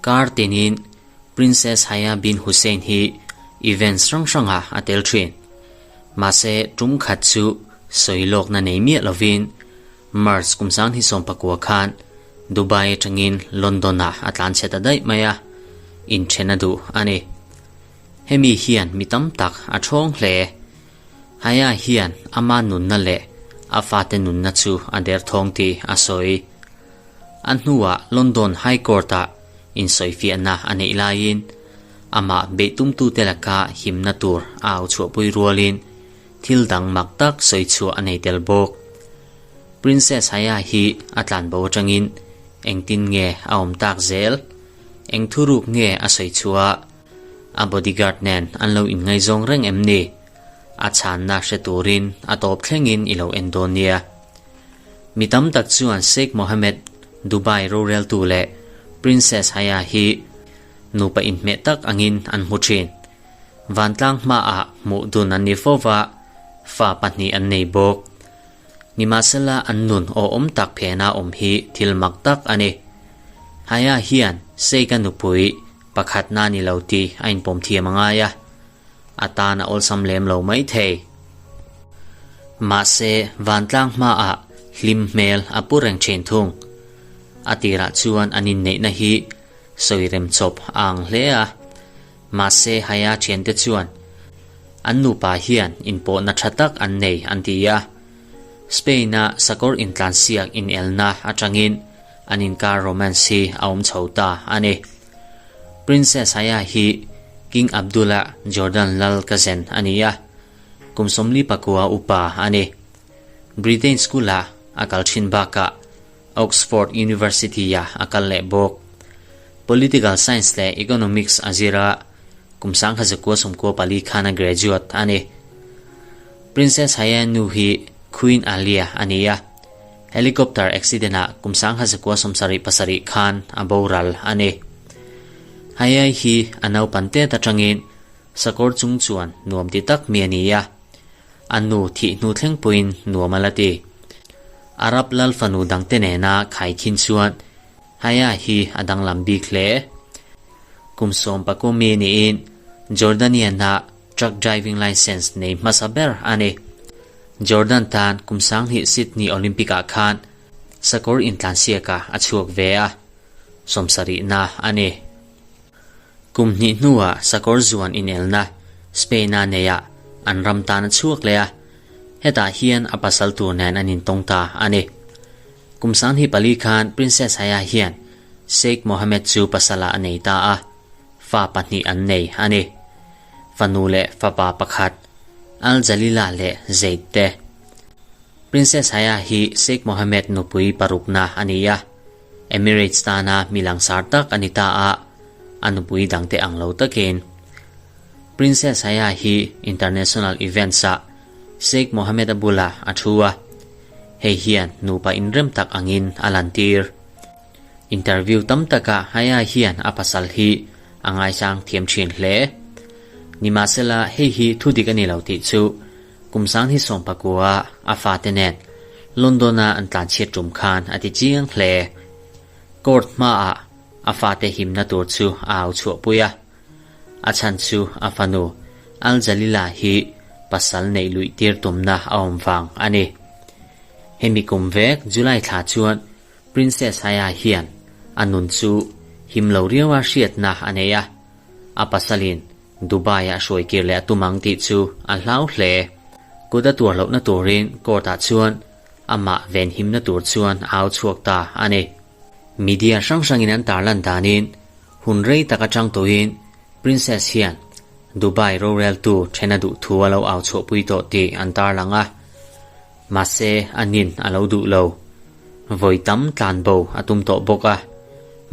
Kar tinin Princess Haya bin Hussein hi events hrang hrangah a tel thin. Mahse tum khat chu sawi lawkna nei miah lovin March kum sanghi 19 khan Dubai atangin London-ah a tlan chhe ta daih mai a, inthen a duh a ni. Hemi hian mi tam tak a thawng hle. Haya hian ama nunna leh a fate nunna chu a derthawng tih a sawi. A hnuah London High Court-ah insawifiahna a neih laiin amah beihtumtute laka himna tur a au chhuahpui rualin thil dang mak tak sawi chhuah a nei tel bawk. Princess Haya hi a tlanbo atangin engtin nge a awm tak zel? Eng thuruk nge a sawi chhuah? A bodyguard nen an lo inngaizawng reng em ni? A chhanna hre turin a tawp thlengin i lo en dawn nia. Mi tam tak chuan Sheikh Mohammed, Dubai roreltu leh Princess Haya hi nupa inhmeh tak angin an hmu thin. Vantlang hmaah hmuh dun an ni fo va, fa pahnih an nei bawk. Nimahsela an nun awhawm tak phena awm hi thil mak tak a ni. Haya hian Sheikh-a nupui pakhatna ni lo tih a inpawm thiam a ngai a, a tan a awlsam lem lo mai thei. Mahse, vantlang hmaah hlim hmel a pu reng thin thung. A tirah chuan an inneihna hi sawi rem chawp a ang hle a. Mahse, Haya thiante chuan an nupa hian inpawhna tha tak an nei an ti a. Spain-a sakawr intlansiak inelna atangin an inkar romance hi a awm chho ta a ni. Princess Haya hi King Abdullah Jordan lal cousin a ni a, kum 44 upa a ni. Britain School-ah a kal thin bakah Oxford University-ah a kal leh bawk. Political Science leh Economics a zir a, kum 1994 khan a graduate a ni. Princess Haya nu hi Queen Alia a ni a, Helicopter accident-ah kum 1977 khan a boral a ni. Hayai hi a naupan tet atangin sakawr chung chuan nuam ti tak mi a ni a, a nu thih hnu thleng pawhin nuam a la ti. Arab lal fanu dangte nena khaikhin chuan Haya hi a danglam bik hle. Kum 10 mi niin Jordanian-a Truck driving licence nei hmasa ber a ni. Jordan tan kum 2000 Sydney Olympic-ah khan sakawr intlansiakah a chhuak ve a, 70na a ni. Kum hnih hnuah sakawr zuan inelna Spain-a neiah an ram tan a chhuak leh a, hetah hian a pasal tur nen an intawng ta a ni. Kum 24 khan Princess Haya hian Sheikh Mohammed chu pasalah a nei ta a. Fa pahnih an nei a ni. Fanu leh fapa pakhat, Al Jalila leh Zaid te. Princess Haya hi Sheikh Mohammed nupui parukna a ni a, Emirates tana mi langsar tak a ni ta a, a nupui dangte ang lo takin. Princess Haya hi international events-ah Sheikh Mohammed a bulah a thu a, hei hian nupa inrem tak angin a lantir. Interview tam takah Haya hian a pasal hi a ngaisang thiam thin hle. Nimahsela hei hi thu dik a ni lo tih chu kum 2019 a fate nen London-a an tlanchhiat tum khan a ti chiang hle. Court hmaah a fate himna tur chu a au chhuahpui a. A chhan chu a fanu Al Jalila hi pasal neih luih tir tumna a awm vang a ni. Hemi kum vek July thla chuan Princess Haya hian a nun chu him lo riaua hriatna a nei a, a pasalin Dubai-ah hruai kir leh a tum ang tih chu a hlau hle. Kut a tuar lohna turin court-ah chuan amah venhimna tur chuan a au chhuak ta a ni. Media hrang hrangin an tarlan danin hun rei tak atang tawhin Princess hian Dubai roreltu then a duh thu a lo au chhuahpui tawh tih an tarlang a. Mahse, a nin a lo duh lo. Vawi tam tlan bo a tum tawh bawk a,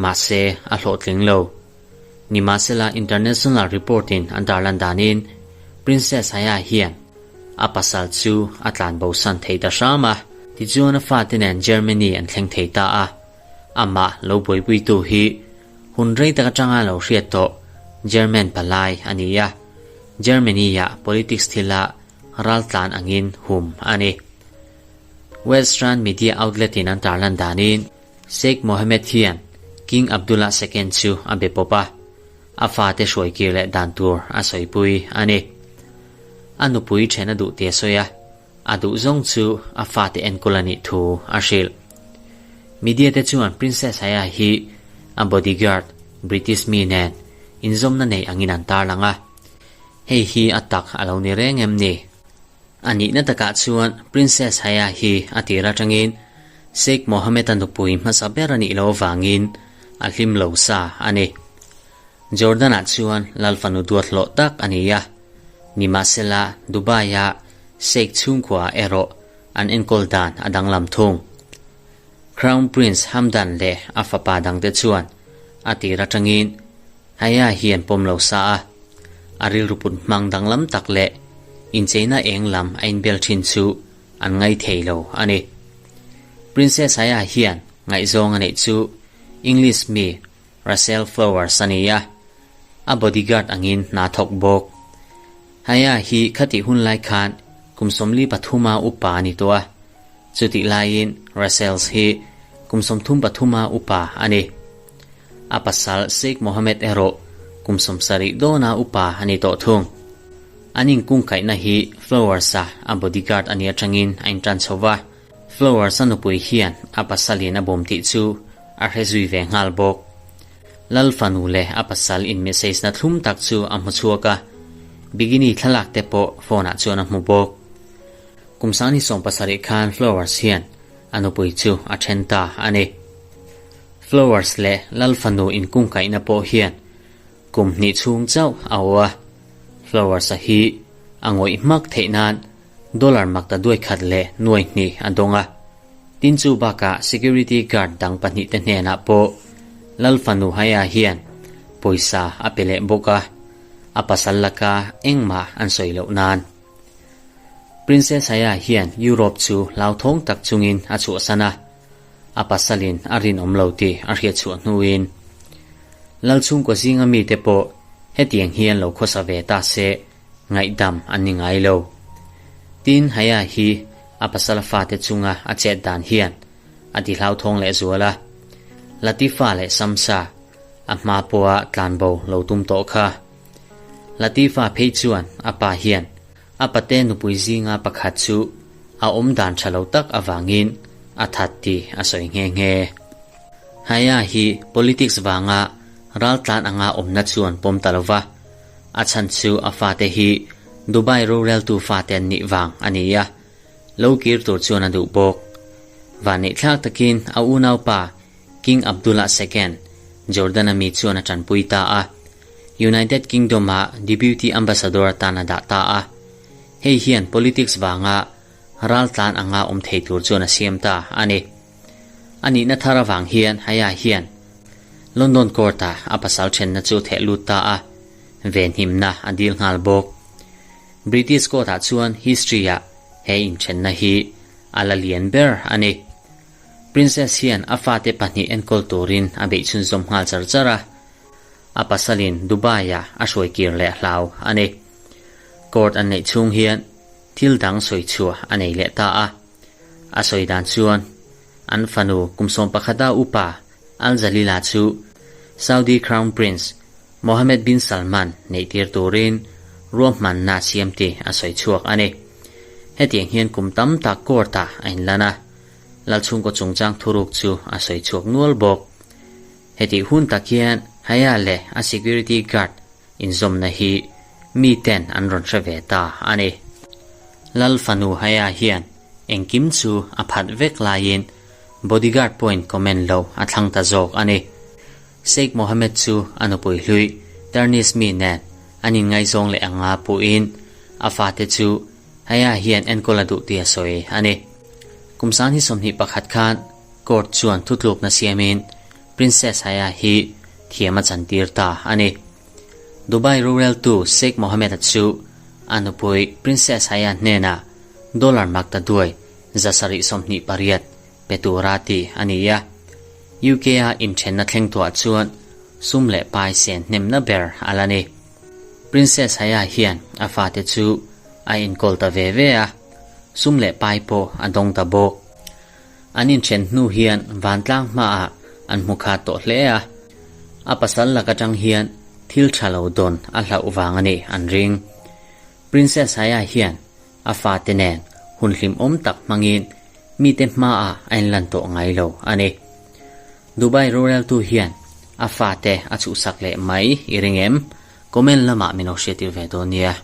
mahse a hlawhtling lo. Nimahsela international report-in an tarlan danin Princess Haya hian a pasal chu a tlan bo san thei ta hram a, tichuan a fate nen Germany an thleng thei ta a. Amah lo buaipuitu hi hun rei tak atanga lo hriat tawh German palai a ni a, Germany-ah politics thila raltlan angin hum a ni. Western media outlet-in an tarlan danin. Sheikh Mohammed hian King Abdullah Second chu a be pawp a, a fate hruai kir leh dan tur a sawipui a ni. A nupui then a duh tih a sawi a, a duh zawng chu a fate enkawl a nih thu a hrilh. Media te chuan Princess Haya hi a bodyguard British mi nen inzawmna nei angin an tarlang a, hei hi a tak a lo ni reng em ni? A nihna takah chuan Princess Haya hi a tir atangin Sheikh Mohammed-a nupui hmasa ber a nih loh avangin a hlim lo sa a ni. Jordan-ah chuan lal fanu duat hlawh tak a ni a, nimahsela Dubai-a Sheikh chhungkua erawh an enkawl dan a danglam thung. Crown Prince Hamdan leh a fapa dangte chuan a tir atangin Haya hi an pawm lo sa a, a rilru put hmang danglam tak leh incheina eng lam a inbel thin chu an ngai thei lo a ni. Princess Haya hian ngaihzawng a neih chu English mi Russell Flowers a ni a, a bodyguard angin hna thawk bawk. Haya hi khatih hun lai khan kum 43 a upa a ni tawh a, chutih laiin Russell hi kum 33 a upa a ni. A pasal Sheikh Mohammed erawh kum 70 dawna upa a ni tawh thung. An inkungkaihna hi Flowers-a a bodyguard a nih atangin a intan chho va, Flowers-a nupui hian a pasalin a bawm tih chu a hre zui ve nghal bawk. Lal fanu leh a pasal in message na thlum tak chu a hmu chhuak a, bikini thlalak te pawh phone-ah chuan a hmu bawk. Kum 2017 khan Flowers hian a nupui chu a then ta a ni. Flowers leh Lal fanu inkungkaihna pawh hian kum hnih chhung chauh a aw a, Flowers-a hi a ngawih hmak theih nan dollar makta duai khat leh nuai hnih a dawng a. Tin chu bakah security guard dang pahnihte hnenah pawh Lal fanu Haya hian pawisa a pe leh bawk a, a pasal laka engmah an sawi loh nan. Princess Haya hian Europe chu hlauthawng tak chungin a chhuahsan a. A pasalin a rinawm lo tih a hriat chhuah hnuin Lalchhungkaw zinga mite pawh hetiang hian lo khawsa ve ta se ngaihdam an ni ngai lo. Tin, Haya hi a pasala fate chunga a chet dan hian a ti hlauthawng leh zual a, Latifa leh Samsa a hma pawha tlanbo lo tum tawh kha. Latifa phei chuan a pa hian A pate nupui zinga pakhat chu a awm dan tha lo tak avangin a that tih a sawi nghe nghe. Haya hi politics vanga raltlan anga awmna chuan pawm ta lova, a chhan chu a fate hi Dubai roreltu fate an nih vang a ni a, lo kir tur chuan a duh bawk. Vanneihthlak takin a unaupa King Abdullah Second, Jordan-a mi chuan a tanpui ta a. United Kingdom-ah Deputy Ambassador atan a dah ta a, hei hian politics vanga raltlan anga awm thei tur chuan a siam ta a ni. A nihna thar avang hian Haya hian London Court-ah a pasal thenna chu theh lut ta a, venhimna a dil nghal bawk. British Court-ah chuan history-ah he inthenna hi a la lian ber a ni. Princess hian a fate pahnih enkawl turin a beih chhunzawm nghal char char a. A pasalin Dubai-ah a hruai kir leh hlau a ni. Court an neih chhung hian thil dang sawi chhuah a nei leh ta a. A sawi dan chuan an fanu kum 11-a upa Al Jalila chu Saudi Crown Prince Mohammed bin Salman neih tir turin ruahmanna siam tih a sawi chhuak a ni. Hetiang hian kum tam tak court-ah a inlan a, Lalchhungkaw chungchang thuruk chu a sawi chhuak nual bawk. Hetih hun tak hian Haya leh a security guard inzawmna hi mi ten an rawn hre ve ta a ni. Lal fanu Haya hian engkim chu a phat vek laiin bodyguard pawhin comment loh a thlang ta zawk a ni. Sheikh Mohammed chu a nupui hlui Ternis mi nen an inngaizawng leh anga puhin a fate chu Haya hian enkawl a duh tih a sawi a ni. Kum 2021 khan Court chuan thutlukna siamin Princess Haya hi thiam a chantir ta a ni. Dubai roreltu Sheikh Mohammed-a chu a nupui Princess Haya hnenah dollar makta duai 728 pe tura tih a ni a. UK-a inthenna thleng tuah chuan sum leh pai sen hnemna ber a la ni. Princess Haya hian a fate chu a inkawl ta ve ve a, sum leh pai pawh a dawng ta bawk. An inthen hnu hian vantlang hmaah an hmu khat tawh hle a, a pasal lak atang hian thil tha lo dawn a hlauh vang a nih an ring. Princess Haya hian a fate nen hun hlimawm tak hmangin mite hmaah a inlan tawh ngai lo a ni. Dubai roreltu hian a fate a chhuhsak leh mai i ring em? Comment lamah min lo hriattir ve dawn nia.